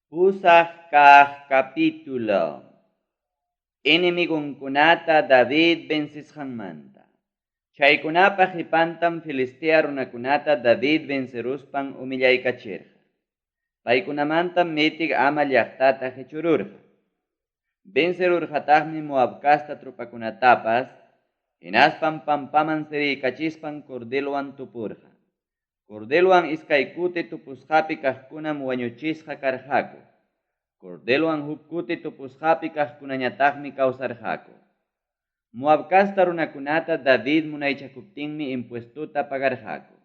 Pusaq kaq capítulo. Enemigonkunata David vencisqanmanta. Chaykunapa qipantam Filistea runakunata David venceruspan humillaykachirqa. Paykunamantam Mitig Ama llaqtata qechururqa. Vencerurqataqmi Moab casta tropakunatapas, hinaspam pampaman siriykachispan cordelwan tupurqa. Cordelwan iskay kuti tupusqapi kaqkunam wañuchisqa karqaku. Cordelwan huk kuti tupusqapi kaqkunañataqmi kawsarqaku. Moab casta runakunata David munaychakuptinmi impuestota pagarqaku.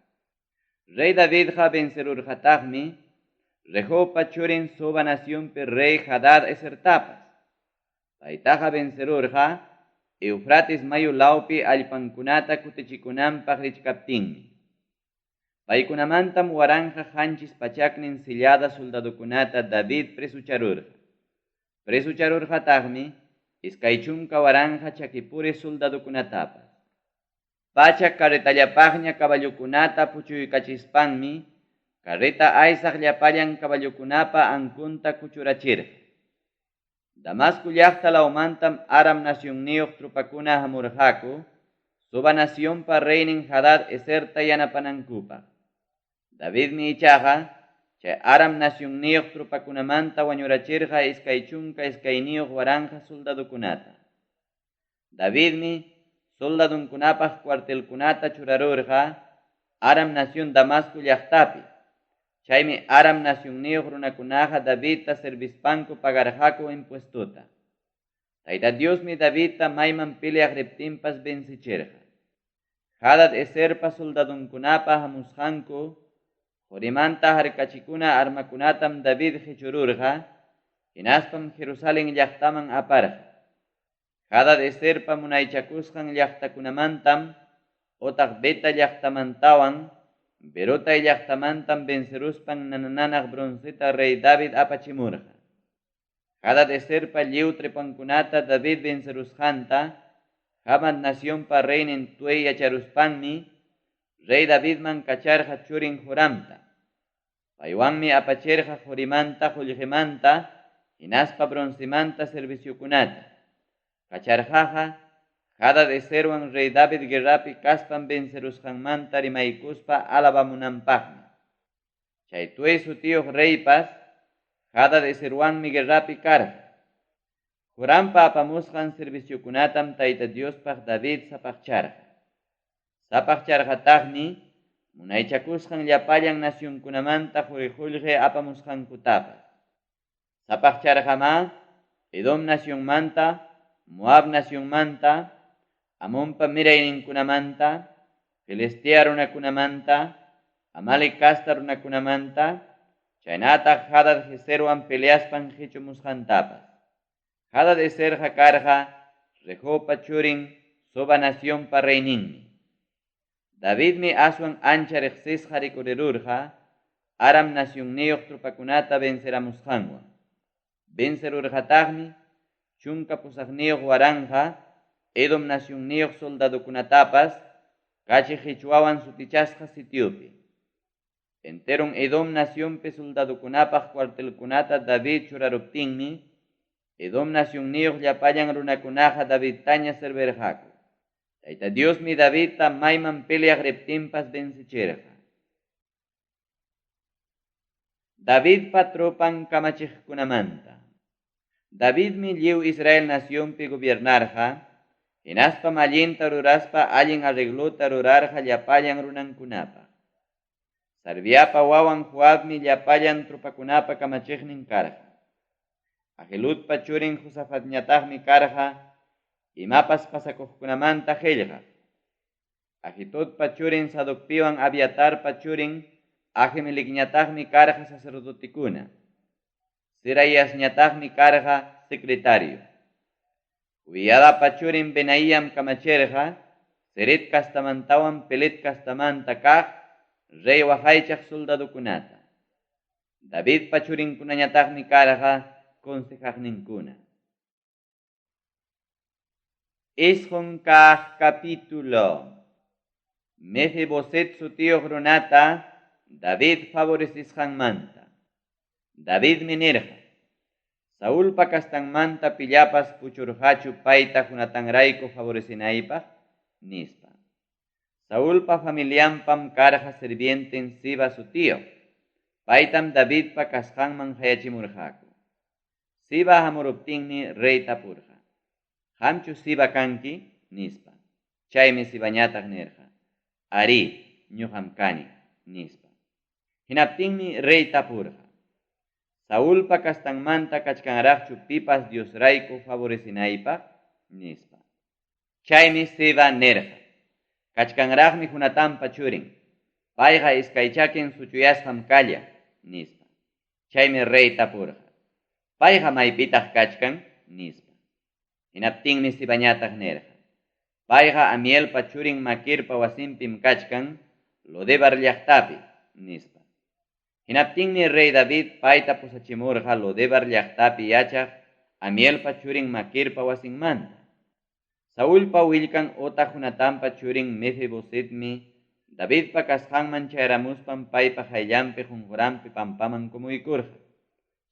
Rey Davidqa vencerurqataqmi Rehobpa churin Soba nacionpi rey Hadad Ezertapas. Paytaqa vencerurqa Eufrates mayu lawpi allpankunata kutichikunanpaq richkaptinmi. Paykunamantam 1700 sillada soldadokunata David presocharurqa. Presocharurqataqmi 20,000 chakipuri soldadokunatapas. 100 carretallapaqña caballokunata puchuykachispanmi carreta aysaq llapallan caballokunapa ankunta kuchurachirqa. Damasco llaqta lawmantam Aram nacionniyuq tropakuna hamurqaku Soba nacionpa reynin Hadad Ezerta yanapanankupaq. Davidmi ichaqa chay Aram nacionniyuq tropakunamanta wañurachirqa 22,000 soldadokunata. Davidmi soldadonkunapaq cuartelkunata churarurqa Aram nación Damasco llaqtapi. Chaymi Aram nacionniyuq runakunaqa Davidta servispanku pagarqaku impuestota. Tayta Diosmi Davidta mayman peleaq riptinpas vencichirqa. Hadad Ezerpa soldadonkunapa hamusqanku qorimanta harkachikuna armakunatam David qechururqa, hinaspam Jerusalén llaqtaman aparqa. Hadad Ezerpa munaychakusqan llaqtakunamantam otaq Beta llaqtamantawan Berotai llaqtamantam venceruspan nanananaq bronceta rey David apachimurqa. Hadad Ezerpa lliw tropankunata David vencerusqanta Hamat nacionpa reynin Tuey yacharuspanmi rey Davidman kacharqa churin Joramta. Paywanmi apachirqa qorimanta, qollqemanta, hinaspa broncemanta serviciokunata. Kacharqaqa Hadad Ezerwan rey David guerrapi kaspan vencerusqanmanta rimaykuspa alabamunanpaqmi. Chay Tuey sutiyuq reypas Hadad Ezerwanmi guerrapi karqa. Jorampa apamusqan serviciokunatam Tayta Diospaq David sapaqcharqa. Sapaqcharqataqmi munaychakusqan llapallan nacionkunamanta qori-qollqe apamusqankutapas. Sapaqcharqamá Edom nacionmanta, Moab nacionmanta, Amonpa mirayninkunamanta, Filistea runakunamanta, Amalec casta runakunamanta, chaynataq Hadad Ezerwan peleaspan qechumusqantapas. Hadad Ezerqa karqa Rehobpa churin Soba nacionpa reyninmi. Davidmi aswan ancha riqsisqa rikurirurqa Aram nacionniyuq tropakunata venceramusqanwan. Vencerurqataqmi 18,000 Edom nacionniyuq soldadokunatapas Kachi Qichwawan sutichasqa sitiopi. Enteron Edom nacionpi soldadokunapaq cuartelkunata David churaruptinmi, Edom nacionniyuq llapallan runakunaqa Davidtaña servirqaku. Tayta Diosmi Davidta mayman peleaq riptinpas vencichirqa. Davidpa tropan kamachiqkunamanta. Davidmi lliw Israel nacionpi gobiernarqa, hinaspam allinta ruraspa allin arreglota rurarqa llapallan runankunapaq. Sarviapa wawan Joabmi llapallan tropakunapa kamachiqnin karqa. Ahiludpa churin Josafatñataqmi karqa imapas pasakuqkunamanta qellqaq. Ahitodpa churin Sadocpiwan Abiatarpa churin Ahimelecñataqmi karqa sacerdotekuna. Seraiasñataqmi karqa secretario. Joiadapa churin Benaiam kamachirqa Ceret castamantawan Pelet castamanta kaq rey waqaychaq soldadokunata. Davidpa churinkunañataqmi karqa consejaqninkuna. 9 kaq capítulo. Mefiboset sutiyuq runata David favorecisqanmanta. Davidmi nirqa, Saulpa kastanmanta pillapas puchurqachu payta Jonatanrayku favorecenaypaq? nispa. Saulpa familianpam karqa sirvienten Siba sutiyuq. Paytam Davidpa kasqanman qayachimurqaku. Siba hamuruptinmi rey tapurqa, Qamchu Siba kanki? nispa. Chaymi Sibañataq nirqa, Arí, ñuqam kani, nispa. Hinaptinmi rey tapurqa, Saulpa kastanmanta kachkanraqchu pipas Diosrayku favorecenaypaq? nispa. Chaymi Siba nirqa, Kachkanraqmi Jonatanpa churin, payqa iskay chakin suchuyasqam kallan, nispa. Chaymi rey tapurqa, Payqa maypitaq kachkan? nispa. Hinaptinmi Sibañataq nirqa, Payqa Amielpa churin Maquirpa wasinpim kachkan, Lodebar llaqtapi, nispa. Hinaptinmi rey David payta pusachimurqa Lodebar llaqtapi yachaq Amielpa churin Maquirpa wasinmanta. Saulpa willkan otaq Jonatanpa churin Mefibosetmi Davidpa kasqanman chayaramuspan paypa qayllanpi qonqoranpi pampaman kumuykurqa.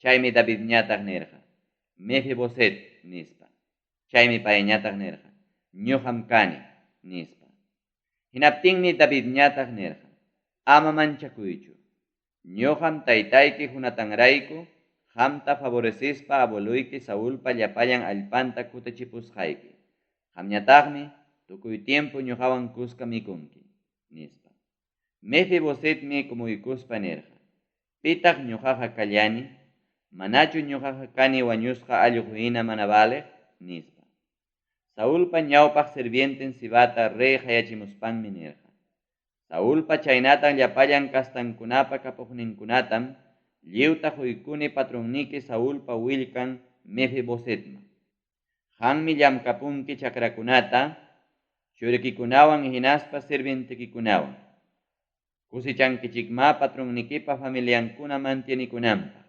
Chaymi Davidñataq nirqa, Mefiboset, nispa. Chaymi payñataq nirqa, Ñoqam kani, nispa. Hinaptinmi Davidñataq nirqa, Ama manchakuychu. Ñoqam taytayki Jonatanrayku qamta favorecespa abueloyki Saulpa llapallan allpanta kutichipusqayki. Qamñataqmi tukuy tiempo ñoqawan kuska mikunki, nispa. Mefibosetmi kumuykuspa nirqa, Pitaq ñoqaqa kallani? Manachu ñoqaqa kani wañusqa allqo hina mana valeq? nispa. Saulpa ñawpaq sirvienten Sibata rey qayachimuspanmi nirqa, Saulpa chaynatan llapallan kastankunapa kapuqninkunatam lliwta qoykuni patronniki Saulpa willkan Mefibosetman. Qanmi llamkapunki chakrakunata, churikikunawan hinaspa sirvientekikunawan. Cosechankichikmá patronnikipa familiankuna mantienikunanpaq.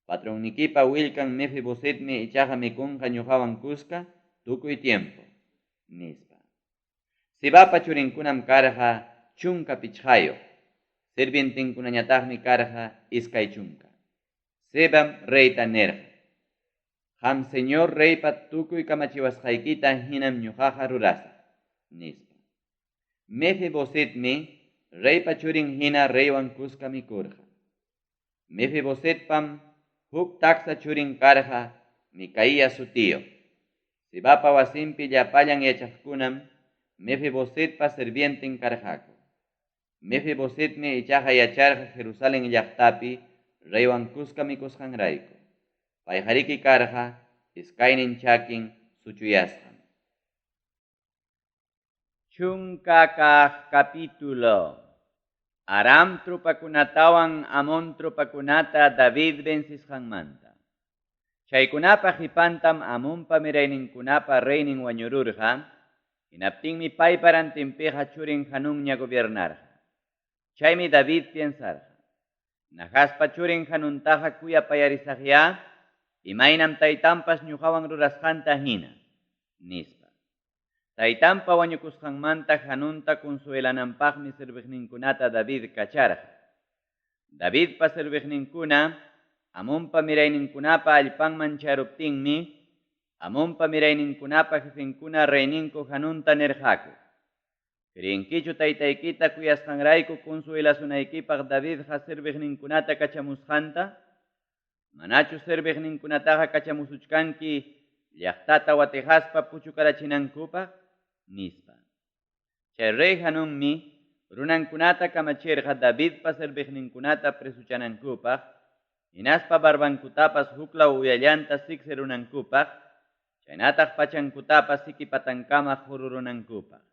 Patronnikipa willkan Mefibosetmi ichaqa mikunqa ñoqawan kuska tukuy tiempo, nispa. Sibapa churinkunam karqa 15, sirvientenkunañataqmi karqa 20. Sibam reyta nirqa, Qam señor reypa tukuy kamachiwasqaykita hinam ñoqaqa rurasaq, nispa. Mefibosetmi reypa churin hina reywan kuska mikurqa. Mefibosetpam huk taksa churin karqa Micaía sutiyuq. Sibapa wasinpi llapallan yachaqkunam Mefibosetpa sirvienten karqaku. Mefibosetmi ichaqa yacharqa Jerusalén llaqtapi reywan kuska mikusqanrayku. Payqariki karqa iskaynin chakin suchuyasqam. Chunka kaq capítulo. Aram tropakunatawan Amón tropakunata David vencisqanmanta. Chaykunapa qipantam Amonpa mirayninkunapa reynin wañururqa, hinaptinmi paypa rantinpiqa churin Hanunña gobiernarqa. Chaymi David piensarqa, Nahaspa churin Hanuntaqa kuyapayarisaqyá, imaynam taytanpas ñoqawan rurasqanta hina, nispa. Taytanpa wañukusqanmanta Hanunta consuelananpaqmi serviqninkunata David kacharqa. Davidpa serviqninkuna Amonpa mirayninkunapa allpanman chayaruptinmi, Amonpa mirayninkunapa jefenkuna reyninku Hanunta nirqaku, Creenkichu taytaykita kuyasqanrayku consuelasunaykipaq Davidqa serviqninkunata kachamusqanta? Manachu serviqninkunataqa kachamusuchkanki llaqtata wateqaspa puchukarachinankupaq? nispa. Chay rey Hanunmi runankunata kamachirqa Davidpa serviqninkunata presochanankupaq, hinaspa barbankutapas huklaw uyallanta siksirunankupaq, chaynataq pachankutapas siki patankama qorurunankupaq.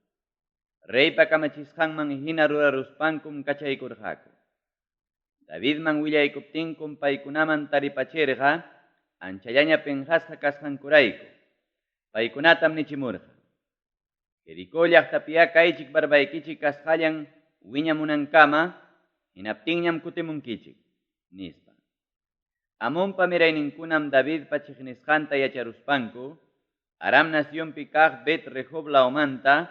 Reypa kamachisqanman hina ruraruspankum kachaykurqaku. Davidman willaykuptinkum paykunaman taripachirqa anchallaña penqasqa kasqankurayku. Paykunatam nichimurqa, Jericó llaqtapiyá kaychik barbaykichik kasqallan wiñamunankama, hinaptinñam kutimunkichik, nispa. Amonpa mirayninkunam Davidpa cheqnisqanta yacharuspanku, Aram nacionpi kaq Bet Rehob lawmanta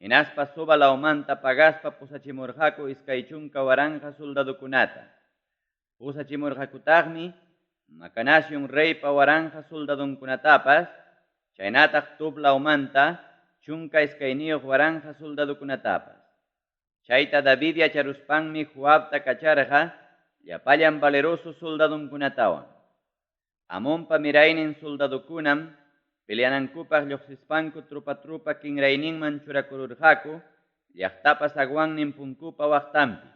hinaspa Soba lawmanta pagaspa pusachimurqaku 20,000 soldadokunata. Pusachimurqakutaqmi Maca nacion reypa waranqa soldadonkunatapas, chaynataq Tob lawmanta 12 waranqa soldadokunatapas. Chayta David yacharuspanmi Joabta kacharqa llapallan valeroso soldadonkunatawan. Amonpa miraynin soldadokunam peleanankupaq lluqsispanku tropa-tropa kinrayninman churakururqaku llaqtapa zaguannin punkupa waqtanpi.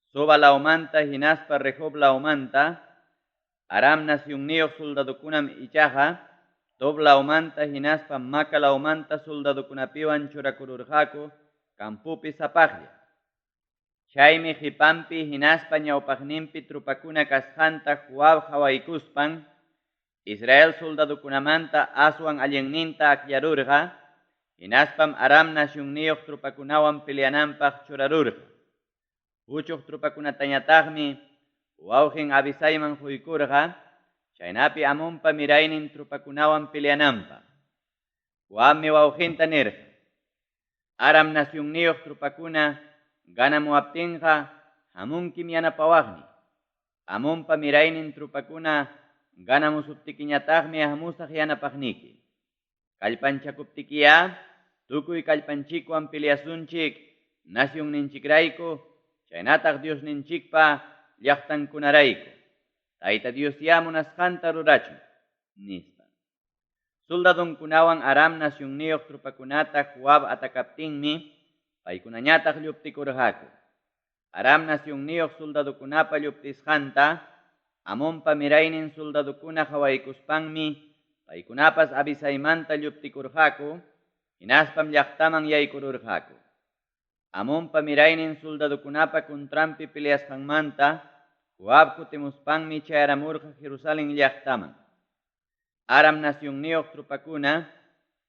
Soba lawmanta hinaspa Rehob lawmanta Aram nacionniyuq soldadokunam ichaqa Tob lawmanta hinaspa Maca lawmanta soldadokunapiwan churakururqaku campopi sapaqlla. Chaymi qipanpi hinaspa ñawpaqninpi tropakuna kasqanta Joab qawaykuspan Israel soldadokunamanta aswan allinninta akllarurqa, hinaspam Aram nacionniyuq tropakunawan peleananpaq churarurqa. Puchuq tropakunatañataqmi wawqin Abisaiman quykurqa, chaynapi Amonpa miraynin tropakunawan peleananpaq. Joabmi wawqinta nirqa: Aram nacionniyuq tropakuna ganamuwaptinqa hamunkim yanapawaqniy. Amonpa miraynin tropakuna ganamusuptikiñataqmi hamusaq yanapaqniki. Kallpanchakuptikiyá tukuy kallpanchikwan peleasunchik nacionninchikrayku chaynataq Diosninchikpa llaqtankunarayku. Tayta Diosyá munasqanta rurachun, nispa. Soldadonkunawan Aram nacionniyuq tropakunata Joab atacaptinmi paykunañataq lluptikurqaku. Aram nacionniyuq soldadokunapa lluptisqanta Amonpa miraynin soldadokuna qawaykuspanmi paykunapas Abisaimanta lluptikurqaku, hinaspam llaqtaman yaykururqaku. Amonpa miraynin soldadokunapa contranpi peleasqanmanta Joab kutimuspanmi chayaramurqa Jerusalén llaqtaman. Aram nacionniyuq tropakuna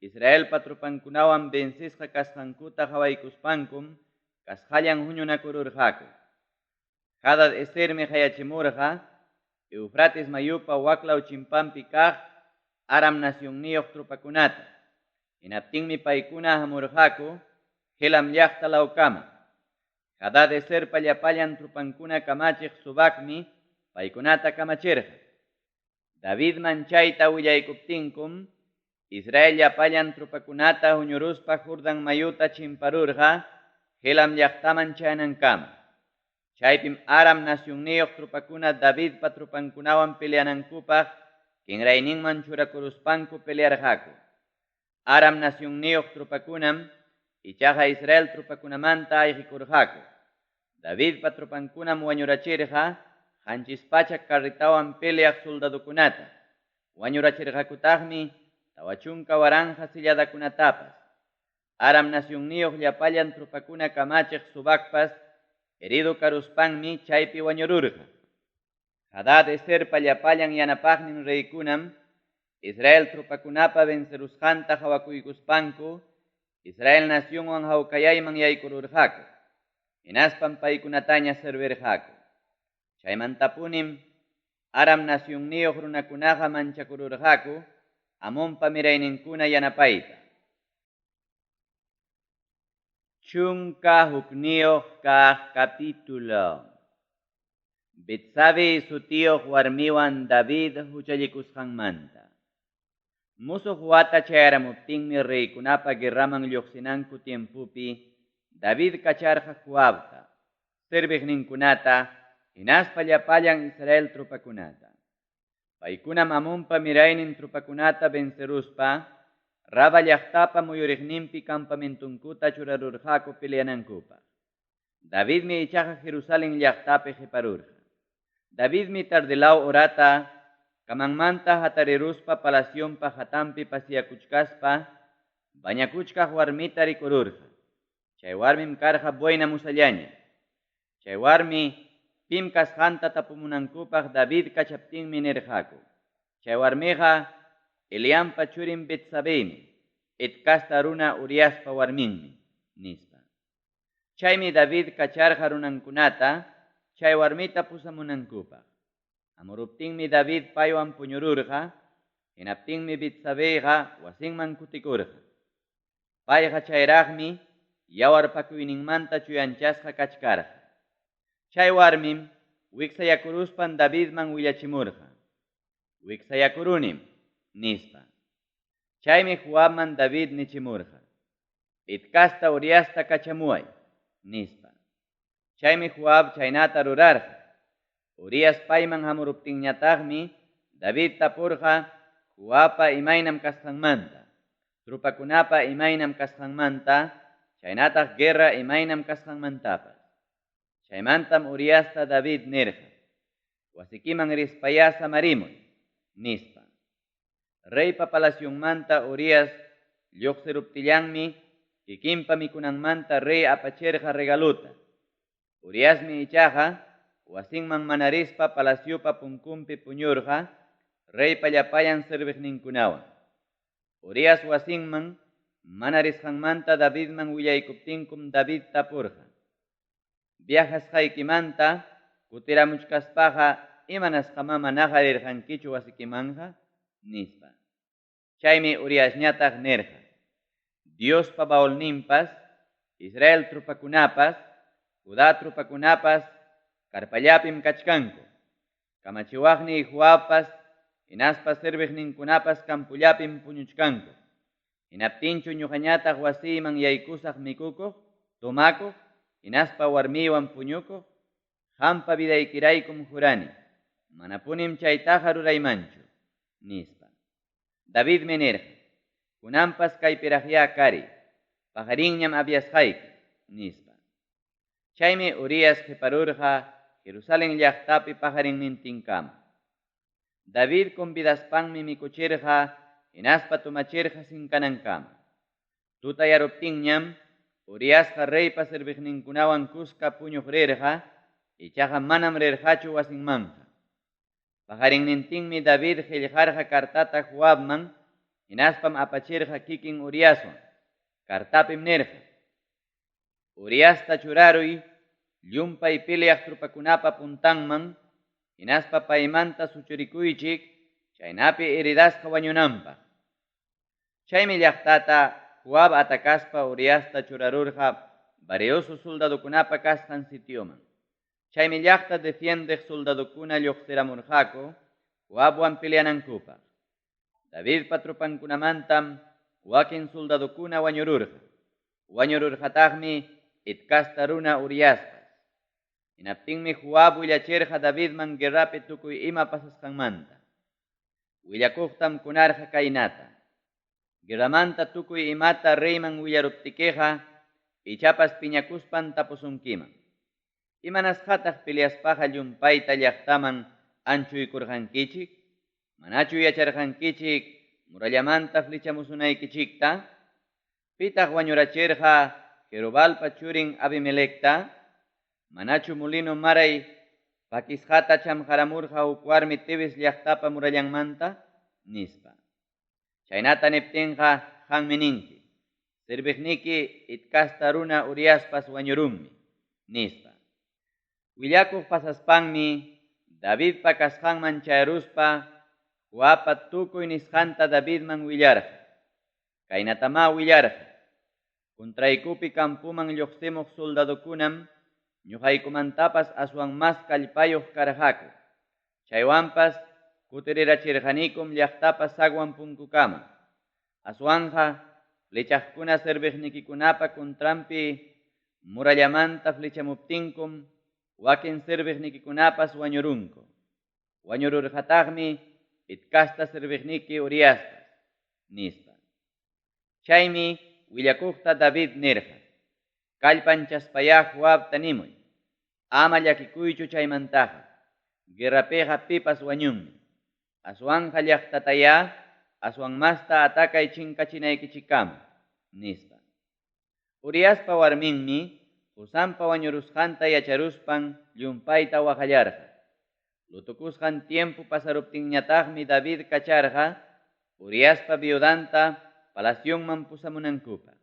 Israelpa tropankunawan vencesqa kasqankuta qawaykuspankum kasqallan huñunakururqaku. Hadad Ezermi qayachimurqa Eufrates mayupa waklaw chimpanpi kaq Aram nacionniyuq tropakunata. Hinaptinmi paykuna hamurqaku Helam llaqta lawkama. Hadad Ezerpa llapallan tropankuna kamachiq Sobacmi paykunata kamachirqa. Davidman chayta willaykuptinkum Israel llapallan tropakunata huñuruspa Jordán mayuta chimparurqa Helam llaqtaman chayanankama. Chaypim Aram nacionniyuq tropakuna Davidpa tropankunawan peleanankupaq kinrayninman churakuruspanku pelearqaku. Aram nacionniyuq tropakunam ichaqa Israel tropakunamanta ayqikurqaku. Davidpa tropankunam wañurachirqa 700 carretawan peleaq soldadokunata. Wañurachirqakutaqmi 40,000 silladakunatapas. Aram nacionniyuq llapallan tropakuna kamachiq Sobacpas herido karuspanmi chaypi wañururqa. Hadad Ezerpa llapallan yanapaqnin reykunam Israel tropakunapa vencerusqanta qawakuykuspanku Israel nacionwan hawkayayman yaykururqaku. Hinaspam paykunataña servirqaku. Chaymantapunim Aram nacionniyuq runakunaqa manchakururqaku Amonpa mirayninkuna yanapayta. 11 kaq capítulo. Betsabe sutiyuq warmiwan David huchallikusqanmanta. Musuq wata chayaramuptinmi reykunapa guerraman lluqsinanku tiempopi David kacharqa Joabta, serviqninkunata, hinaspa llapallan Israel tropakunata. Paykunam Amonpa miraynin tropakunata venceruspa Raba llaqtapa muyuriqninpi campamentunkuta churarurqaku peleanankupaq. Davidmi ichaqa Jerusalén llaqtapi qiparurqa. Davidmi tardilaw horata kamanmanta hatariruspa palacionpa hatanpi pasiyakuchkaspa bañakuchkaq warmita rikururqa. Chay warmim karqa buena musallaña. Chay warmi pim kasqanta tapumunankupaq David kachaptinmi nirqaku: Chay warmiqa Eliampa churin Betsabemi, Het casta runa Uriaspa warminmi, nispa. Chaymi David kacharqa runankunata chay warmita pusamunankupaq. Hamuruptinmi David paywan puñururqa, hinaptinmi Betsabeyqa wasinman kutikurqa. Payqa chayraqmi yawarpakuyninmanta chuyanchasqa kachkarqa. Chay warmim wiksayakuruspan Davidman willachimurqa, Wiksayakurunim, nispa. Chaymi Joabman David nichimurqa, Het casta Uriasta kachamuway, nispa. Chaymi Joab chaynata rurarqa. Urias payman hamuruptinñataqmi David tapurqa Joabpa imaynam kasqanmanta, tropakunapa imaynam kasqanmanta chaynataq guerra imaynam kasqanmantapas. Chaymantam Uriasta David nirqa, Wasikiman rispayá samarimuy, nispa. Reypa palacionmanta Urias lluqsiruptillanmi kikinpa mikunanmanta rey apachirqa regalota. Uriasmi ichaqa wasinman mana rispa palaciopa punkunpi puñurqa reypa llapallan serviqninkunawan. Urias wasinman mana risqanmanta Davidman willaykuptinkum David tapurqa, Viajasqaykimanta kutiramuchkaspaqa imanasqamá manaqa rirqankichu wasikimanqa? nispa. Chaymi Uriasñataq nirqa, Diospa baulninpas, Israel tropakunapas, Judá tropakunapas karpallapim kachkanku. Kamachiwaqniy Joabpas hinaspa serviqninkunapas campollapim puñuchkanku. Hinaptinchu ñuqañataq wasiyman yaykusaq mikukuq, tomakuq hinaspa warmiywan puñukuq? Qampa vidaykiraykum jurani, manapunim chaytaqa ruraymanchu, nispa. Davidmi nirqa, Kunanpas kaypiraqyá kariy, paqarinñam aviasqayki, nispa. Chaymi Urias qeparurqa Jerusalen llaqtapi paqarinnintinkama. David convidaspanmi mikuchirqa hinaspa tomachirqa sinkanankama. Tutayaruptinñam Uriasqa reypa serviqninkunawan kuska puñuq rirqa, ichaqa manam rirqachu wasinmanqa. Paqarinnintinmi David qellqarqa cartata Joabman, hinaspam apachirqa kikin Uriaswan. Cartapim nirqa, Uriasta churaruy llumpay peleaq tropakunapa puntanman, hinaspa paymanta suchurikuychik, chaynapi heridasqa wañunanpaq. Chaymi llaqtata Joab atacaspa Uriasta churarurqa valioso soldadokunapa kasqan sitioman. Chaymi llaqta defiendeq soldadokuna lluqsiramurqaku Joabwan peleanankupaq. Davidpa tropankunamantam wakin soldadokuna wañururqa. Wañururqataqmi Het casta runa Uriaspas. Hinaptinmi Joab willachirqa Davidman guerrapi tukuy ima pasasqanmanta. Willakuqtam kunarqa kaynata, Guerramanta tukuy imata reyman willaruptikiqa ichapas piñakuspan tapusunkiman, Imanasqataq peleaspaqa llumpayta llaqtaman anchuykurqankichik? Manachu yacharqankichik murallamanta flechamusunaykichikta? Pitaq wañurachirqa Jerobalpa churin Abimelecta? Manachu molino maray pakisqata chamqaramurqa huk warmi Tebes llaqtapa murallanmanta? nispa. Chaynata niptinqa qanmi ninki, Serviqniki Het casta runa Uriaspas wañurunmi, nispa. Willakuq pasaspanmi Davidpa kasqanman chayaruspa Joabpa tukuy nisqanta Davidman willarqa. Kaynatamá willarqa, Contraykupi campoman lluqsimuq soldadokunam ñuqaykumantapas aswan mas kallpayuq karqaku. Chaywanpas kutirirachirqanikum llaqtapa zaguan punkukama. Aswanqa flechaqkuna serviqnikikunapa contranpi murallamanta flechamuptinkum wakin serviqnikikunapas wañurunku. Wañururqataqmi Het casta serviqniki Uriaspas, nispa. Chaymi willakuqta David nirqa, Kallpanchaspayá Joabta nimuy, Ama llakikuychu chaymantaqa, guerrapiqa pipas wañunmi. Aswanqa llaqtatayá aswan masta atacay chinkachinaykichikkama, nispa. Uriaspa warminmi qosanpa wañurusqanta yacharuspan llumpayta waqallarqa. Lutokusqan tiempo pasaruptinñataqmi David kacharqa Uriaspa viudanta palacionman pusamunankupaq.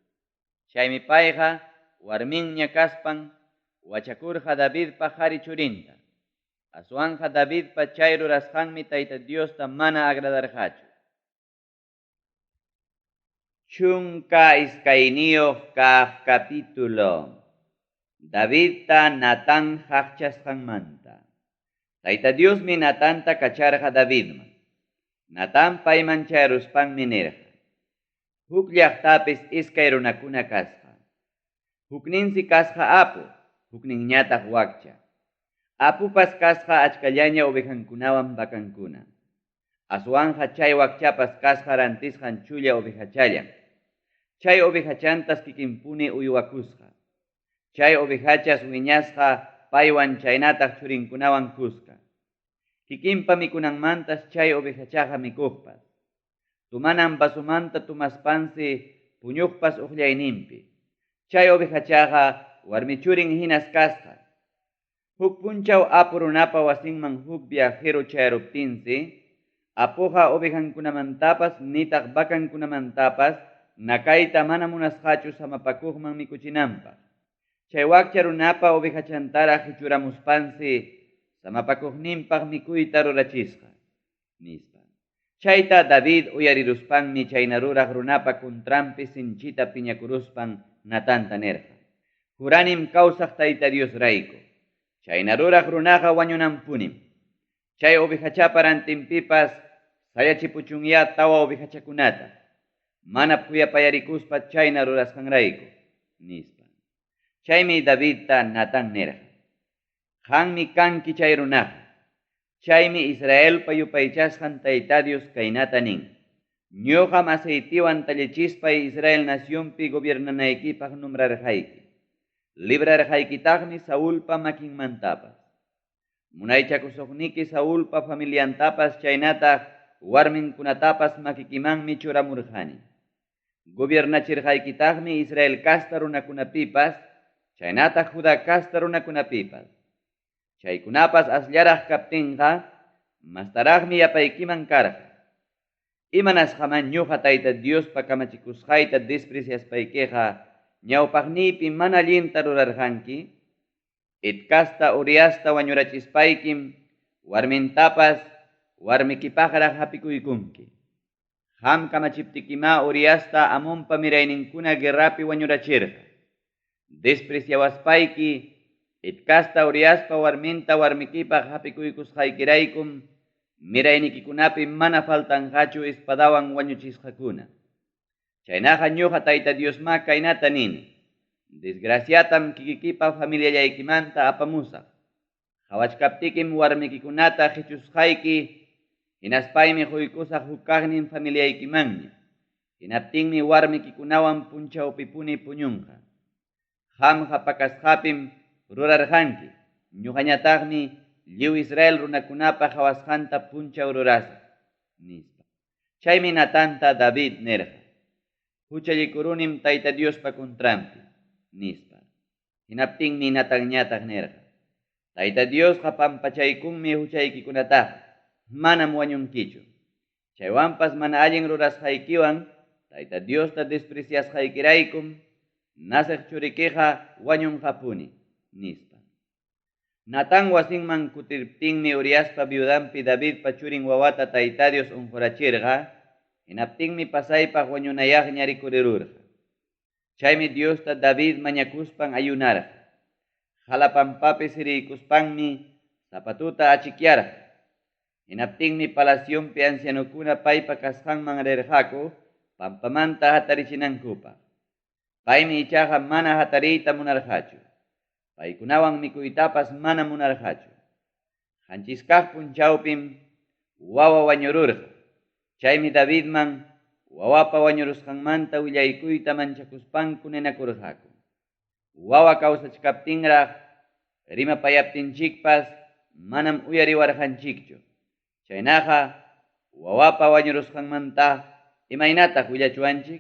Chaymi payqa warminña kaspan wachakurqa Davidpa qari churinta. Aswanqa Davidpa chay rurasqanmi Tayta Diosta mana agradarqachu. 12 kaq capítulo. Davidta Natán qaqchasqanmanta. Tayta Diosmi Natanta kacharqa Davidman. Natán payman chayaruspanmi nirqa, Huk llaqtapis iskay runakuna kasqa. Hukninsi kasqa apu, hukninñataq wakcha. Apupas kasqa achkallaña ovejankunawan vacankuna. Aswanqa chay wakchapas kasqa rantisqan chulla ovejachallam. Chay ovejachantas kikinpuni uywakusqa. Chay ovejachas wiñasqa paywan chaynataq churinkunawan kuska. Kikinpa mikunanmantas chay ovejachaqa mikuqpas. Tumanan vasomanta tomaspansi puñuqpas uqllayninpi. Chay ovejachaqa warmi churin hinas kasqa. Huk punchaw apu runapa wasinman huk viajero chayaruptinsi, apuqa ovejankunamantapas nitaq vacankunamantapas nakayta mana munasqachu samapakuqman mikuchinanpaq. Chay wakcha runapa ovejachantaraq qichuramuspansi samapakuqninpaq mikuyta rurachisqa, nispa. Chayta David uyariruspanmi chayna ruraq runapa contranpi sinchita piñakuruspan Natanta nirqa, Juranim kawsaq Tayta Diosrayku, chayna ruraq runaqa wañunanpunim. Chay ovejachapa rantinpipas sayachipuchunyá tawa ovejachakunata, mana khuyapayarikuspa chayna rurasqanrayku, nispa. Chaymi Davidta Natán nirqa, Qanmi kanki chay runaqa. Chaymi Israelpa yupaychasqan Tayta Dios kaynata nin, Ñuqam aceitewan tallichispay Israel nacionpi gobiernanaykipaq nombrarqayki. Librarqaykitaqmi Saulpa makinmantapas. Munaychakusuqniki Saulpa familiantapas chaynataq warminkunatapas makikimanmi churamurqani. Gobiernachirqaykitaqmi Israel casta runakunapipas chaynataq Judá casta runakunapipas. Chaykunapas asllaraq kaptinqa mastaraqmi yapaykiman karqa. Imanasqaman ñuqa Tayta Diospa kamachikusqayta despreciaspaykiqa ñawpaqniypi mana allinta rurarqanki? Het casta Uriasta wañurachispaykim warmintapas warmikipaqraq hapikuykunki. Qam kamachiptikimá Uriasta Amonpa mirayninkuna guerrapi wañurachirqa. Despreciawaspayki Het casta Uriaspa warminta warmikipaq hapikuykusqaykiraykum miraynikikunapi mana faltanqachu espadawan wañuchisqakuna. Chaynaqa ñuqa Tayta Diosmá kaynata nini, Desgraciatam kikikipa familiallaykimanta apamusaq. Qawachkaptikim warmikikunata qichusqayki, hinaspaymi quykusaq huk kaqnin familiaykimanña. Hinaptinmi warmikikunawan punchawpipuni puñunqa. Qamqa pakasqapim rurarqanki, ñuqañataqmi lliw Israel runakunapa qawasqanta punchaw rurasaq, nispa. Chaymi Natanta David nirqa, Huchallikurunim Tayta Diospa contranpi, nispa. Hinaptinmi Natanñataq nirqa, Tayta Diosqa pampachaykunmi huchaykikunataqa, manam wañunkichu. Chaywanpas mana allin rurasqaykiwan Tayta Diosta despreciasqaykiraykum naceq churikiqa wañunqapuni, nispa. Natán wasinman kutirptinmi Uriaspa viudanpi Davidpa churin wawata Tayta Dios unqurachirqa, hinaptinmi pasaypaq wañunayaqña rikurirurqa. Chaymi Diosta David mañakuspan ayunarqa. Qala pampapi siriykuspanmi zapatuta achikyarqa. Hinaptinmi palacionpi ancianokuna paypa kasqanman rirqaku pampamanta hatarichinankupaq. Paymi ichaqa mana hatariyta munarqachu. Paykunawan mikuytapas mana munarqachu. Qanchis kaq punchawpim wawa wañururqa. Chaymi Davidman wawapa wañurusqanmanta willaykuyta manchakuspanku ninakurqaku. Wawa kawsachkaptinraq rimapayaptinchikpas manam uyariwarqanchikchu. Chaynaqa wawapa wañurusqanmanta imaynataq willachuwanchik?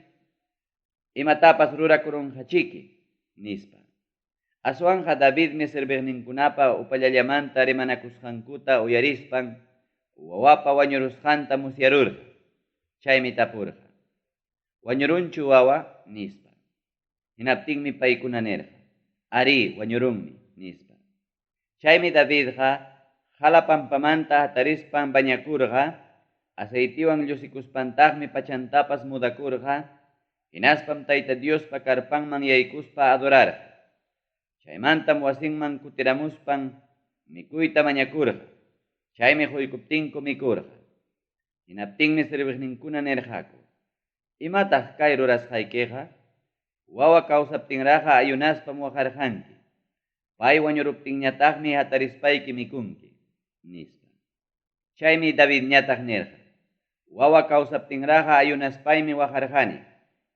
Imatapas rurakurunqachiki, nispa. Aswanqa Davidmi serviqninkunapa upallallamanta rimanakusqankuta uyarispan wawapa wañurusqanta musyarurqa. Chaymi tapurqa, Wañurunchu wawa? nispa. Hinaptinmi paykuna nirqa, Arí, wañurunmi, nispa. Chaymi Davidqa qala pampamanta hatarispan bañakurqa, aceitewan llusikuspantaqmi pachantapas mudakurqa, hinaspam Tayta Diospa carpanman yaykuspa adorarqa. Chaymantam wasinman kutiramuspan mikuyta mañakurqa. Chaymi quykuptinku mikurqa. Hinaptinmi serviqninkuna nirqaku, Imataq kay rurasqaykiqa? Wawa kawsaptinraqqa ayunaspam waqarqanki. Pay wañuruptinñataqmi hatarispayki mikunki, nispa. Chaymi Davidñataq nirqa, Wawa kawsaptinraqqa ayunaspaymi waqarqani.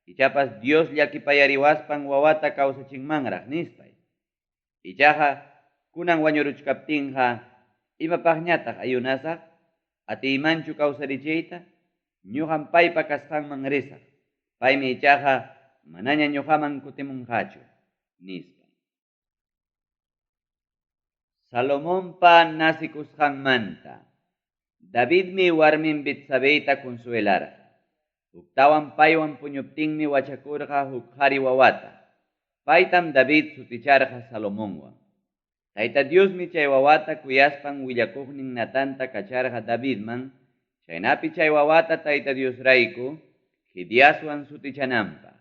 Ichapas Dios llakipayariwaspan wawata kawsachinmanraq, nispay. Ichaqa kunan wañuruchkaptinqa, imapaqñataq ayunasaq? Atiymanchu kawsarichiyta? Ñuqam paypa kasqanman risaq, paymi ichaqa manaña ñuqaman kutimunqachu, nispa. Salomonpa nacekusqanmanta. Davidmi warmin Betsabeyta consuelarqa. Huktawan paywan puñuptinmi wachakurqa huk qari wawata. Paytam David suticharqa Salomonwan. Tayta Diosmi chay wawata kuyaspan willakuqnin Natanta kacharqa Davidman, chaynapi chay wawata Tayta Diosrayku Jediaswan sutichananpaq.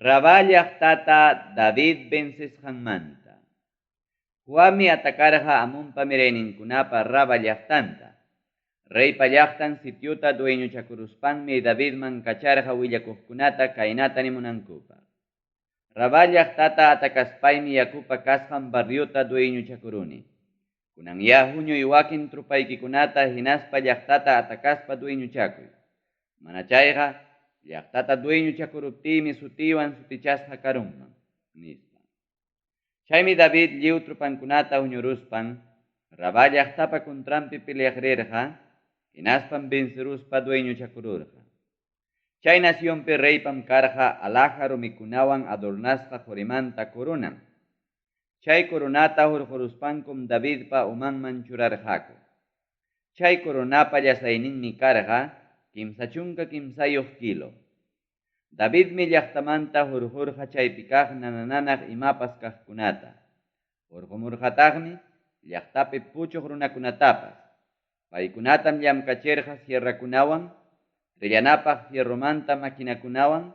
Rabá llaqtata David vencesqanmanta. Joabmi atacarqa Amonpa mirayninkunapa Raba llaqtanta. Reypa llaqtan sitiota dueñochakuruspanmi Davidman kacharqa willakuqkunata kaynata nimunankupaq, Rabá llaqtata atacaspaymi yakupa kasqan barriota dueñochakuruni. Kunanyá huñuy wakin tropaykikunata hinaspa llaqtata atacaspa dueñochakuy. Mana chayqa, llaqtata dueñochakuruptiymi sutiywan sutichasqa karunman, nispa. Chaymi David lliw tropankunata huñuruspan Rabá llaqtapa contranpi peleaq rirqa, hinaspam venceruspa dueñochakururqa. Chay nacionpi reypam karqa alhaja rumikunawan adornasqa qorimanta coronan. Chay coronata hurqoruspankum Davidpa umanman churarqaku. Chay coronapa llasayninmi karqa 33 kilo. Davidmi llaqtamanta hurqorqa chaypi kaq nana-nanaq imapas kaqkunata. Hurqomurqataqmi llaqtapi puchuq runakunatapas. Paykunatam llamkachirqa sierrakunawan, trillanapaq fierromanta maquinakunawan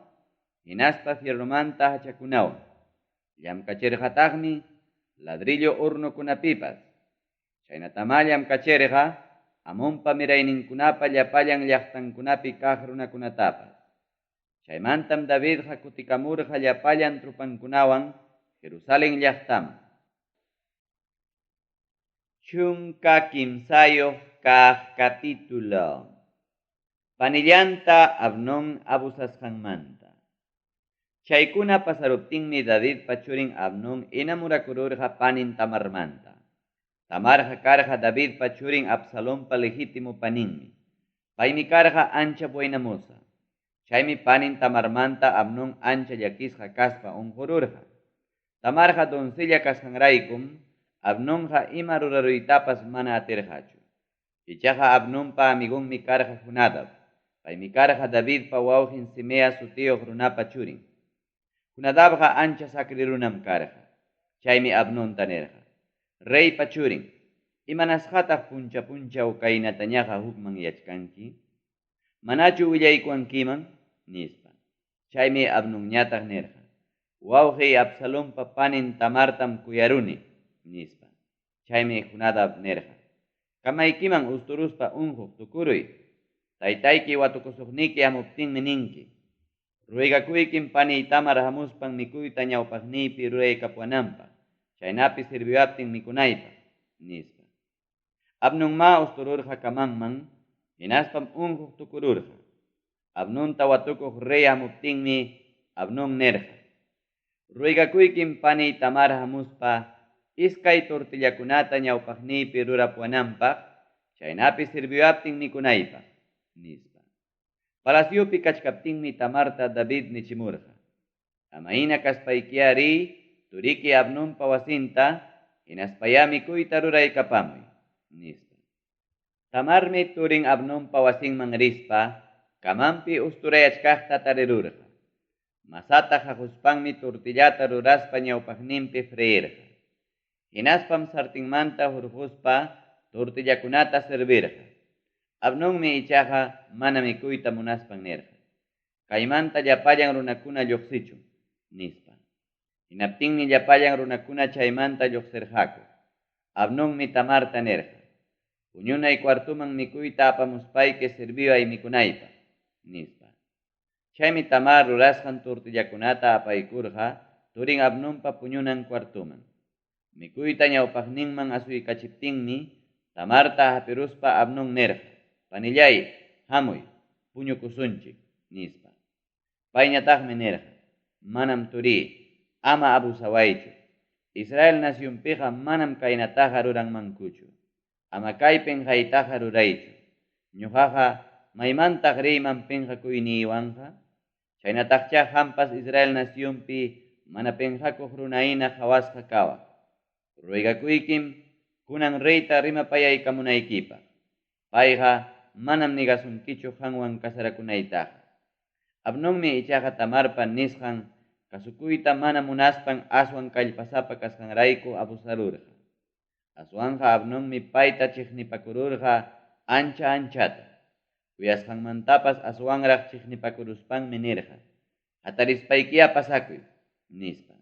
hinaspa fierromanta hachakunawan. Llamkachirqataqmi ladrillo hornokunapipas. Chaynatamá llamkachirqa Amonpa mirayninkunapa llapallan llaqtankunapi kaq runakunatapas. Chaymantam Davidqa kutikamurqa llapallan tropankunawan Jerusalen llaqtaman. 13 kaq capítulo. Panillanta Abnón abusasqanmanta. Chaykuna pasaruptinmi Davidpa churin Abnón enamorakururqa panin Tamarmanta. Tamarqa karqa Davidpa churin Absalonpa legítimo paninmi. Paymi karqa ancha buena moza. Chaymi panin Tamarmanta Abnón ancha llakisqa kaspa unqururqa. Tamarqa doncella kasqanraykum Abnonqa ima ruraruytapas mana atirqachu. Ichaqa Abnonpa amigonmi karqa Jonadab. Paymi karqa Davidpa wawqin Simea sutiyuq runapa churin. Jonadabqa ancha sacri runam karqa. Chaymi Abnonta nirqa, Reypa churin, imanasqataq puncha-punchaw kaynatañaqa hukmanyachkanki? Manachu willaykuwankiman? nispa. Chaymi Abnonñataq nirqa, Wawqiy Absalonpa panin Tamartam kuyaruni, nispa. Chaymi Jonadab nirqa, Kamaykiman usturuspa unquq tukuruy. Taytayki watukusuqniki hamuptinmi ninki, Ruegakuykim paniy Tamar hamuspan mikuyta ñawpaqniypi ruraykapuwananpaq, chaynapi sirviwaptin mikunaypaq, nispa. Abnonmá ustururqa camanman, hinaspam unquq tukururqa. Abnonta watukuq rey hamuptinmi Abnón nirqa, Ruegakuykim paniy Tamar hamuspa iskay tortillakunata ñawpaqniypi rurapuwananpaq, chaynapi sirviwaptin mikunaypaq, nispa. Palaciopi kachkaptinmi Tamarta David nichimurqa, Amayna kaspaykiyá riy turiki Abnonpa wasinta, hinaspayá mikuyta ruraykapamuy, nispa. Tamarmi turin Abnonpa wasinman rispa camanpi usturayachkaqta tarirurqa. Masata qaquspanmi tortillata ruraspa ñawpaqninpi freirqa. Hinaspam sartinmanta hurquspa tortillakunata servirqa. Abnonmi ichaqa mana mikuyta munaspan nirqa, Kaymanta llapallan runakuna lluqsichun, nispa. Hinaptinmi llapallan runakuna chaymanta lluqsirqaku. Abnonmi Tamarta nirqa, Puñunay cuartoman mikuyta apamuspayki serviway mikunaypaq, nispa. Chaymi Tamar rurasqan tortillakunata apaykurqa turin Abnonpa puñunan cuartoman. Mikuyta ñawpaqninman asuykachiptinmi Tamarta hapiruspa Abnón nirqa, Panilláy, hamuy, puñukusunchik, nispa. Payñataqmi nirqa, Manam turí, ama abusawaychu. Israel nacionpiqa manam kaynataqa ruranmankuchu. Ama kay penqaytaqa ruraychu. Ñoqaqa maymantaq riyman penqakuyniywanqa? Chaynataqchá qampas Israel nacionpi mana penqakuq runahina qawasqa kawaq. Ruegakuykim kunan reyta rimapayaykamunaykipaq. Payqa manam negasunkichu qanwan casarakunaytaqa. Abnonmi ichaqa Tamarpa nisqan kasukuyta mana munaspan aswan kallpasapa kasqanrayku abusarurqa. Aswanqa Abnonmi payta chiqnipakururqa ancha-anchata. Kuyasqanmantapas aswanraq chiqnipakuruspanmi nirqa, Hatarispaykiyá pasakuy, nispa.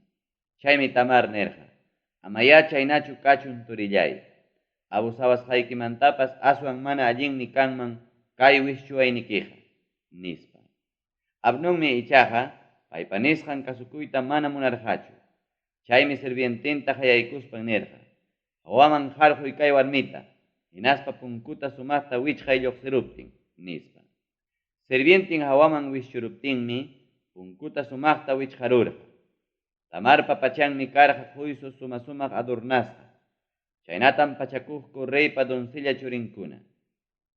Chaymi Tamar nirqa, Amayá chaynachu kachun turilláy. Abusawasqaykimantapas aswan mana allinmi kanman kay wischuwaynikiqa, nispa. Abnonmi ichaqa paypa nisqan kasukuyta mana munarqachu. Chaymi sirviententa qayaykuspan nirqa, Hawaman qarquy kay warmita, hinaspa punkuta sumaqta wichqay lluqsiruptin, nispa. Sirvienten hawaman wischuruptinmi punkuta sumaqta wichqarurqa. Tamarpa pachanmi karqa quysu suma-sumaq adornasqa. Chaynatam pachakuqku reypa doncella churinkuna.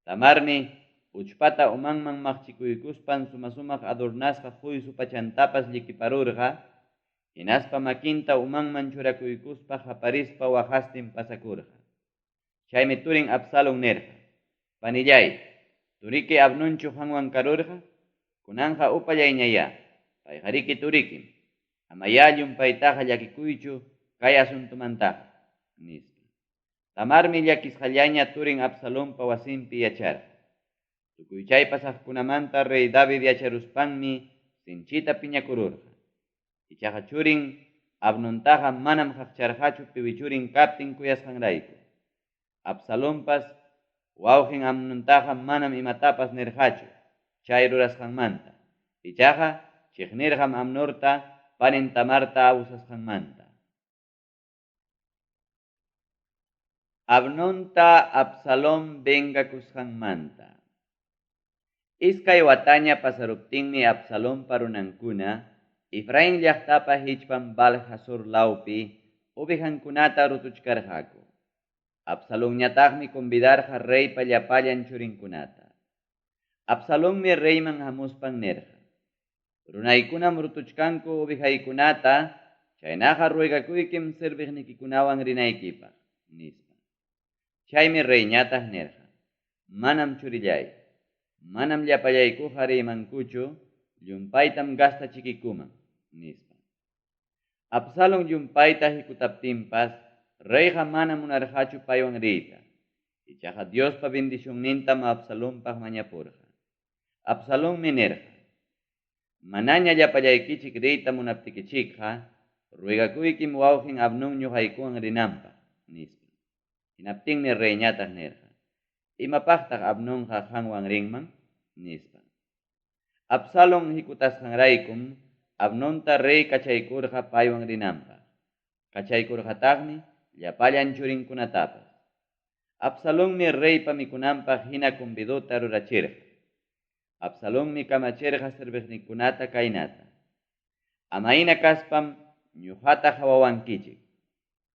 Tamarmi uchpata umanman maqchikuykuspan suma-sumaq adornasqa quysu pachantapas llikiparurqa, hinaspa makinta umanman churakuykuspa qaparispa waqastin pasakurqa. Chaymi turin Absalon nirqa, Panilláy, turiki Abnonchu qanwan karurqa? Kunanqa upallayñayá, payqariki turikim. Amayá llumpaytaqa llakikuychu kay asuntomantaqa, nispa. Tamarmi llakisqallaña turin Absalonpa wasinpi yacharqa. Tukuy chay pasaqkunamanta rey David yacharuspanmi sinchita piñakururqa. Ichaqa churin Abnontaqa manam qaqcharqachu piwi churin kaptin kuyasqanrayku. Absalonpas wawqin Amnontaqa manam imatapas nirqachu chay rurasqanmanta. Ichaqa chiqnirqam Amnorta panin Tamarta abusasqanmanta. Abnonta Absalón vengakusqanmanta. Iskay wataña pasaruptinmi Absalonpa runankuna Efraín llaqtapa hichpan Baal-Hazor lawpi ovejankunata rutuchkarqaku. Absalonñataqmi convidarqa reypa llapallan churinkunata. Absalonmi reyman hamuspan nirqa, Runaykunam rutuchkanku ovejaykunata, chaynaqa ruegakuykim serviqnikikunawan rinaykipaq, nispa. Chaymi reyñataq nirqa, Manam churilláy, manam llapallaykuqa riymankuchu, llumpaytam gastachikikuman, nispa. Absalon llumpayta hikutaptinpas reyqa manam munarqachu paywan riyta. Ichaqa Diospa bendicionnintam Absalonpaq mañapurqa. Absalonmi nirqa, Manaña llapallaykichik riyta munaptikichikqa, ruegakuykim wawqin Abnón ñoqaykuwan rinanpaq, nispa. Hinaptinmi reyñataq nirqa, Imapaqtaq Abnonqa qanwan rinman? nispa. Absalon hikutasqanraykum Abnonta rey kachaykurqa paywan rinanpaq. Kachaykurqataqmi llapallan churinkunatapas. Absalonmi reypa mikunanpaq hina convidota rurachirqa. Absalonmi kamachirqa serviqninkunata kaynata, Amahina kaspam ñoqata qawawankichik.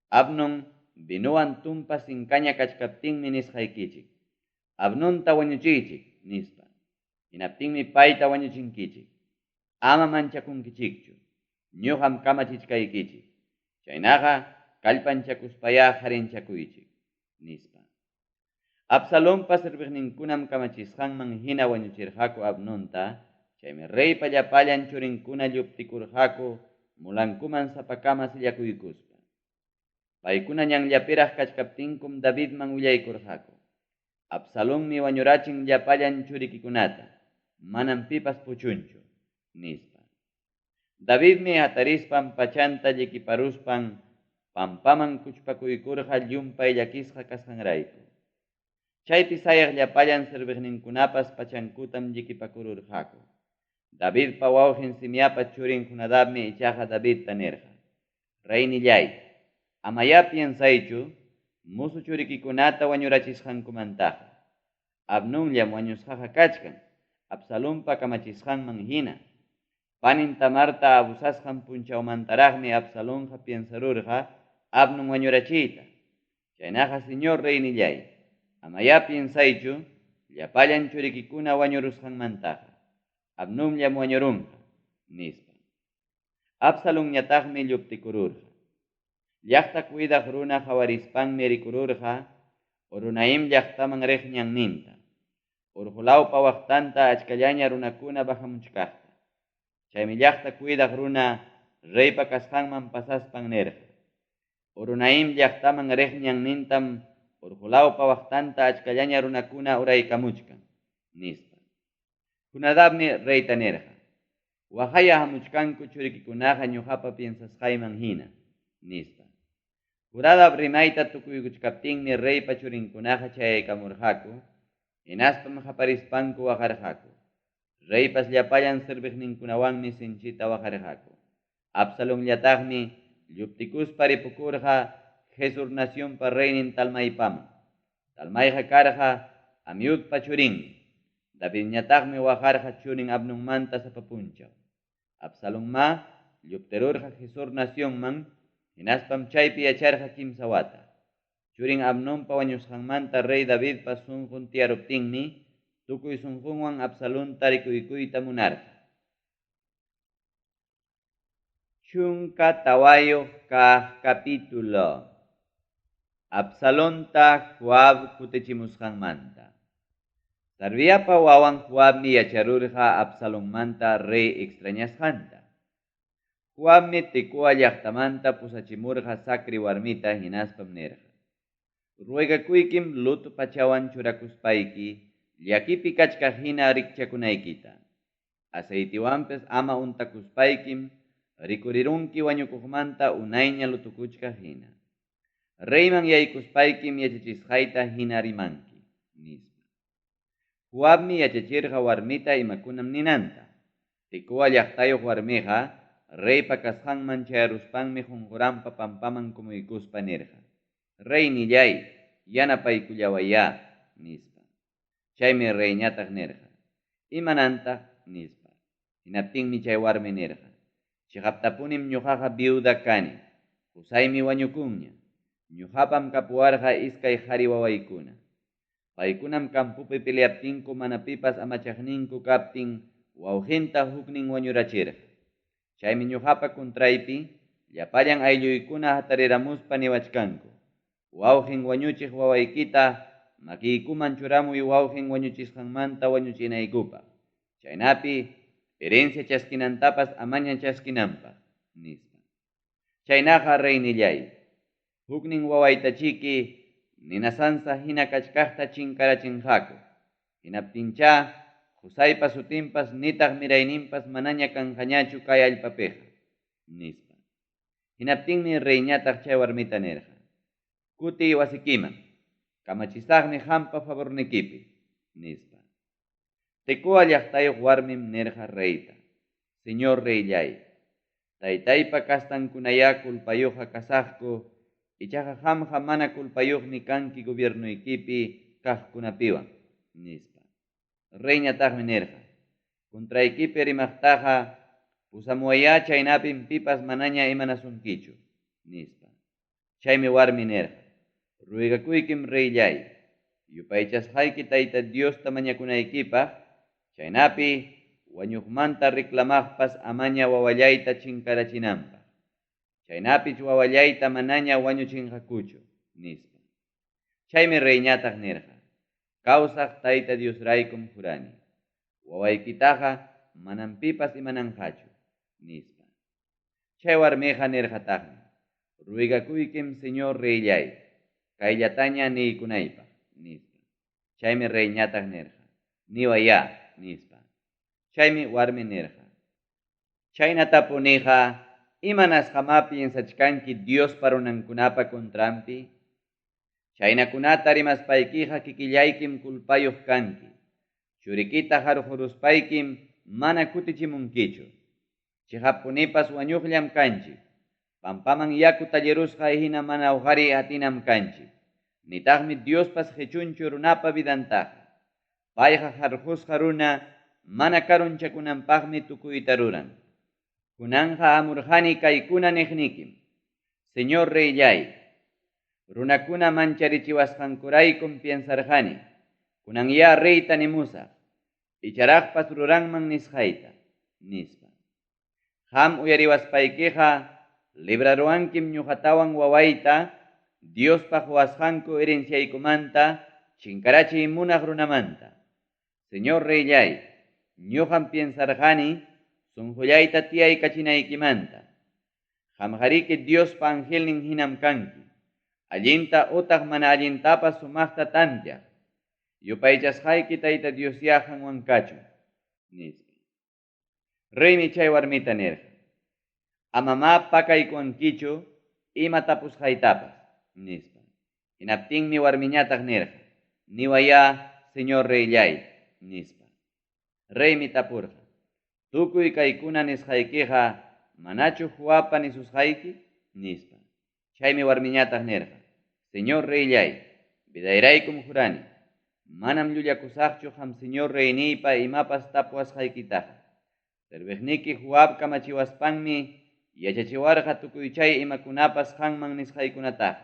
Abnon vinowan tumpa sinkaña kachkaptinmi nisqaykichik, Abnonta wañuchiychik, nispa. Hinaptinmi payta wañuchinkichik. Ama manchakunkichikchu, ñoqam kamachichkaykichik. Chaynaqa kallpanchakuspayá qarinchakuychik, nispa. Absalonpa serviqninkunam kamachisqanman hina wañuchirqaku Abnonta, chaymi reypa llapallan churinkuna lluptikurqaku mulankuman sapakama sillakuykuspa. Paykuna ñanllapiraq kachkaptinkum Davidman willaykurqaku, Absalonmi wañurachin llapallan churikikunata, manam pipas puchunchu, nispa. Davidmi hatarispan pachanta llikiparuspan pampaman kuchpakuykurqa llumpay llakisqa kasqanrayku. Chaypi sayaq llapallan serviqninkunapas pachankutam llikipakururqaku. Davidpa wawqin Simeapa churin Jonadabmi ichaqa Davidta nirqa, Reynilláy, amayá piensaychu musu churikikunata wañurachisqankumantaqa. Amnonllam wañusqaqa kachkan, Absalonpa kamachisqanman hina. Panin Tamarta abusasqan punchawmantaraqmi Absalonqa piensarurqa Amnon wañurachiyta. Chaynaqa, señor reynilláy, amayá piensaychu llapallan churikikuna wañurusqanmantaqa. Amnonllam wañurunqa, nispa. Absalonñataqmi lluptikururqa. Llaqta cuidaq runa qawarispanmi rikururqa Horonaim llaqtaman riq ñanninta, urqulawpa waqtanta achkallaña runakuna bajamuchkaqta. Chaymi llaqta cuidaq runa reypa kasqanman pasaspan nirqa, Horonaim llaqtaman riq ñannintam urqulawpa waqtanta achkallaña runakuna uraykamuchkan, nispa. Jonadabmi reyta nirqa, Waqaya hamuchkanku churikikunaqa ñuqapa piensasqayman hina, nispa. Jonadab rimayta tukuykuchkaptinmi reypa churinkunaqa chayaykamurqaku, hinaspam qaparispanku waqarqaku. Reypas llapallan serviqninkunawanmi sinchita waqarqaku. Absalonñataqmi lluptikuspa ripukurqa Gesur nacionpa reynin Talmaipaman. Talmaiqa karqa Amiudpa churinmi. Davidñataqmi waqarqa churin Amnonmanta sapa punchaw. Absalonmá lluptirurqa Gesur nacionman, hinaspam chaypi yacharqa kimsa wata. Churin Amnonpa wañusqanmanta rey Davidpa sunqun tiyaruptinmi, tukuy sunqunwan Absalonta rikuykuyta munarqa. 14 kaq capítulo. Absalonta Joab kutichimusqanmanta. Sarviapa wawan Joabmi yacharurqa Absalonmanta rey extrañasqanta. Joabmi Tecoa llaqtamanta pusachimurqa Sacri warmita hinaspam nirqa, Ruegakuykim luto pachawan churakuspayki llakipi kachkaq hina rikchakunaykita. Aceitewanpas ama untakuspaykim rikurirunki wañukuqmanta unayña lutukuchkaq hina. Reyman yaykuspaykim yachachisqayta hina rimanki, nispa. Joabmi yachachirqa warmita imakunam ninanta. Tecoa llaqtayuq warmiqa reypa kasqanman chayaruspanmi qunquranpa pampaman kumuykuspa nirqa, Reynilláy, yanapaykullawayá, nispa. Chaymi reyñataq nirqa, Imanantaq? nispa. Hinaptinmi chay warmi nirqa, Chiqaptapunim ñuqaqa viuda kani, qusaymi wañukunña. Ñuqapam kapuwarqa iskay qari wawaykuna. Paykunam campopi peleaptinku mana pipas amachaqninku kaptin wawqinta huknin wañurachirqa. Chaymi ñuqapa contraypi llapallan aylluykuna hatariramuspa niwachkanku, Wawqin wañuchiq wawaykita makiykuman churamuy wawqin wañuchisqanmanta wañuchinaykupaq, chaynapi herencia chaskinantapas amaña chaskinanpaq, nispa. Chaynaqa, reynilláy, huknin wawaytachiki nina sansa hina kachkaqta chinkarachinqaku, hinaptinchá qusaypa sutinpas nitaq mirayninpas manaña kanqañachu kay allpapiqa, nispa. Hinaptinmi reyñataq chay warmita nirqa, Kutiy wasikiman, kamachisaqmi qampa favornikipi, nispa. Tecoa llaqtayuq warmim nirqa reyta, Señor reylláy, taytaypa kastankunayá culpayuqqa kasaqku, ichaqa qamqa mana culpayuqmi kanki gobiernoykipi kaqkunapiwan, nispa. Reyñataqmi nirqa, Contraykipi rimaqtaqa pusamuwayá chaynapim pipas manaña imanasunkichu, nispa. Chaymi warmi nirqa, Ruegakuykim reylláy, yupaychasqayki Tayta Diosta mañakunaykipaq, chaynapi wañuqmanta reclamaqpas amaña wawallayta chinkarachinanpaq. Chaynapich wawallayta manaña wañuchinqakuchu, nispa. Chaymi reyñataq nirqa, Kawsaq Tayta Diosraykum jurani, wawaykitaqa manam pipas imananqachu, nispa. Chay warmiqa nirqataqmi, Ruegakuykim, señor reylláy, kayllataña niykunaypaq, nispa. Chaymi reyñataq nirqa, Niwayá, nispa. Chaymi warmi nirqa, Chaynatapuniqa imanasqamá piensachkanki Diospa runankunapa contranpi? Chaynakunata rimaspaykiqa kikillaykim culpayoq kanki. Churikita qarqoruspaykim mana kutichimunkichu. Cheqappunipas wañuqllam kanchik. Pampaman yaku tallirusqa hina mana hoqariy atinam kanchik. Nitaqmi Diospas qechunchu runapa vidantaqa. Payqa qarqosqa runa mana karunchakunanpaqmi tukuyta ruran. Kunanqa hamurqani kaykuna niqnikim, Señor reylláy, runakuna mancharichiwasqankuraykum piensarqani, kunanyá reyta nimusaq, icharaqpas ruranman nisqayta, nispa. Qam uyariwaspaykiqa libraruwankim ñoqatawan wawayta Diospa qowasqanku herenciaykumanta chinkarachiy munaq runamanta. Señor reylláy, ñoqam piensarqani sonqollayta tiyaykachinaykimanta. Qamqariki Diospa angelnin hinam kanki, allinta otaq mana allintapas sumaqta tanteaq. Yupaychasqayki Tayta Diosyá qanwan kachun, nispa. Reymi chay warmita nirqa, Amamá pakaykuwankichu ima tapusqaytapas, nispa. Hinaptinmi warmiñataq nirqa, Niwayá, señor reylláy, nispa. Reymi tapurqa, Tukuy kaykuna nisqaykiqa manachu Joabpa nisusqayki? nispa. Chaymi warmiñataq nirqa, Señor reylláy, vidayraykum jurani, manam llullakusaqchu qam señor reyniypa imapas tapuwasqaykitaqa. Serviqniki Joab kamachiwaspanmi yachachiwarqa tukuy chay imakunapas qanman nisqaykunataqa.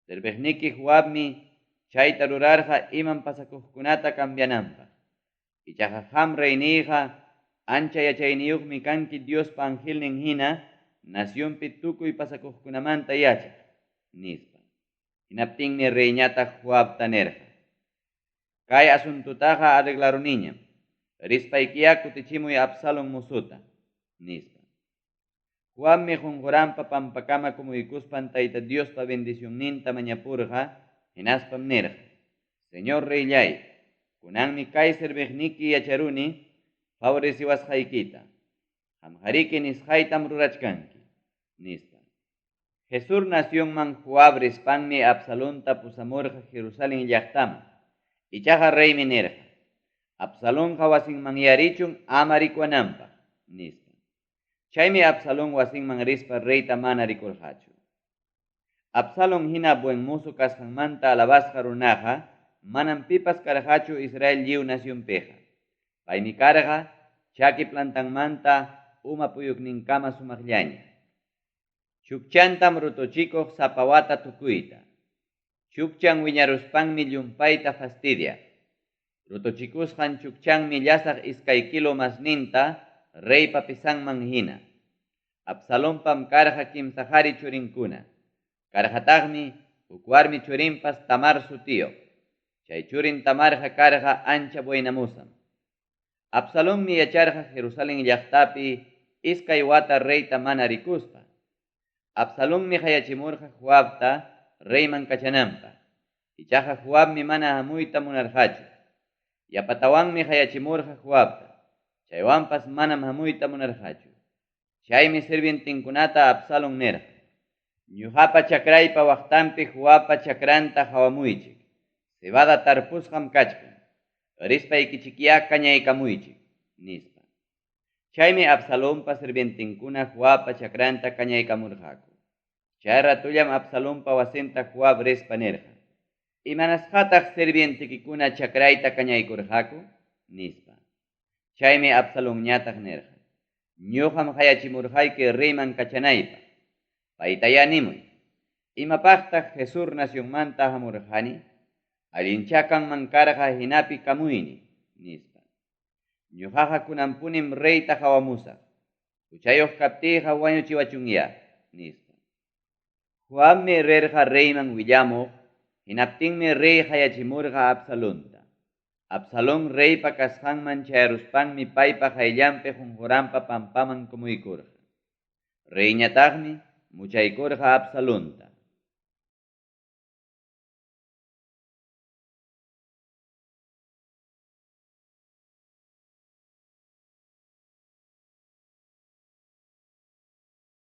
Serviqniki Joabmi chayta rurarqa imam pasakuqkunata cambiananpaq. Ichaqa qam reyniyqa ancha yachayniyuqmi kanki Diospa angelnin hina nacionpi tukuy pasakuqkunamanta yachaq, nispa. Hinaptinmi reyñataq Joabta nirqa, Kay asuntotaqa arreglaruniñam, rispaykiyá kutichimuy Absalon mozota, nispa. Joabmi qonqoranpa pampakama kumuykuspan Tayta Diospa bendicionninta mañapurqa, hinaspam nirqa, Señor reylláy, kunanmi kay serviqniki yacharuni favoreciwasqaykita. Qamqariki nisqaytam rurachkanki, nispa. Gesur nacionman Joab rispanmi Absalonta pusamurqa Jerusalen llaqtaman. Ichaqa reymi nirqa, Absalonqa wasinmanyá richun ama rikuwananpaq, nispa. Chaymi Absalón wasinman rispa reyta mana rikurqachu. Absalón hina buen mozo kasqanmanta alabasqa runaqa manam pipas karqachu Israel lliw nacionpiqa. Paymi karqa chaki plantanmanta uma puyukninkama sumaqllaña. Chukchantam rutuchikuq sapa wata tukuyta. Chukchan wiñaruspanmi llumpayta fastidiaq. Rutuchikusqan chukchanmi llasaq iskay kilo masninta reypa pesanman hina. Absalonpam karqa kimsa qari churinkuna. Karqataqmi huk warmi churinpas Tamar sutiyuq. Chay churin Tamarqa karqa ancha buenamosam. Absalonmi yacharqa Jerusalen llaqtapi iskay wata reyta mana rikuspa. Absalonmi qayachimurqa Joabta reyman kachananpaq. Ichaqa Joabmi mana hamuyta munarqachu. Yapatawanmi qayachimurqa Joabta, chaywanpas manam hamuyta munarqachu. Chaymi sirvientenkunata Absalon nirqa, Ñoqapa chakraypa waqtanpi Joabpa chakranta qawamuychik, cebada tarpusqam kachkan, rispaykichikyá kañaykamuychik, nispa. Chaymi Absalonpa sirvientenkuna Joabpa chakranta kañaykamurqaku. Chay ratollam Absalonpa wasinta Joab rispa nirqa, Imanasqataq sirvientekikuna chakrayta kañaykurqaku? nispa. Chaymi Absalonñataq nirqa, Ñoqam qayachimurqayki reyman kachanaypaq. Paytayá nimuy, Imapaqtaq Gesur nacionmanta hamurqani? Allinchá kanman karqa hinapi kamuyni, nispa. Ñoqaqa kunanpunim reyta qawamusaq. Huchayoq kaptiyqa wañuchiwachunyá, nispa. Joabmi rirqa reyman willamuq, hinaptinmi rey qayachimurqa Absalonta. Absalón reypa kasqanman chayaruspanmi paypa qayllanpi qonqoranpa pampaman kumuykurqa. Reyñataqmi muchaykurqa Absalonta.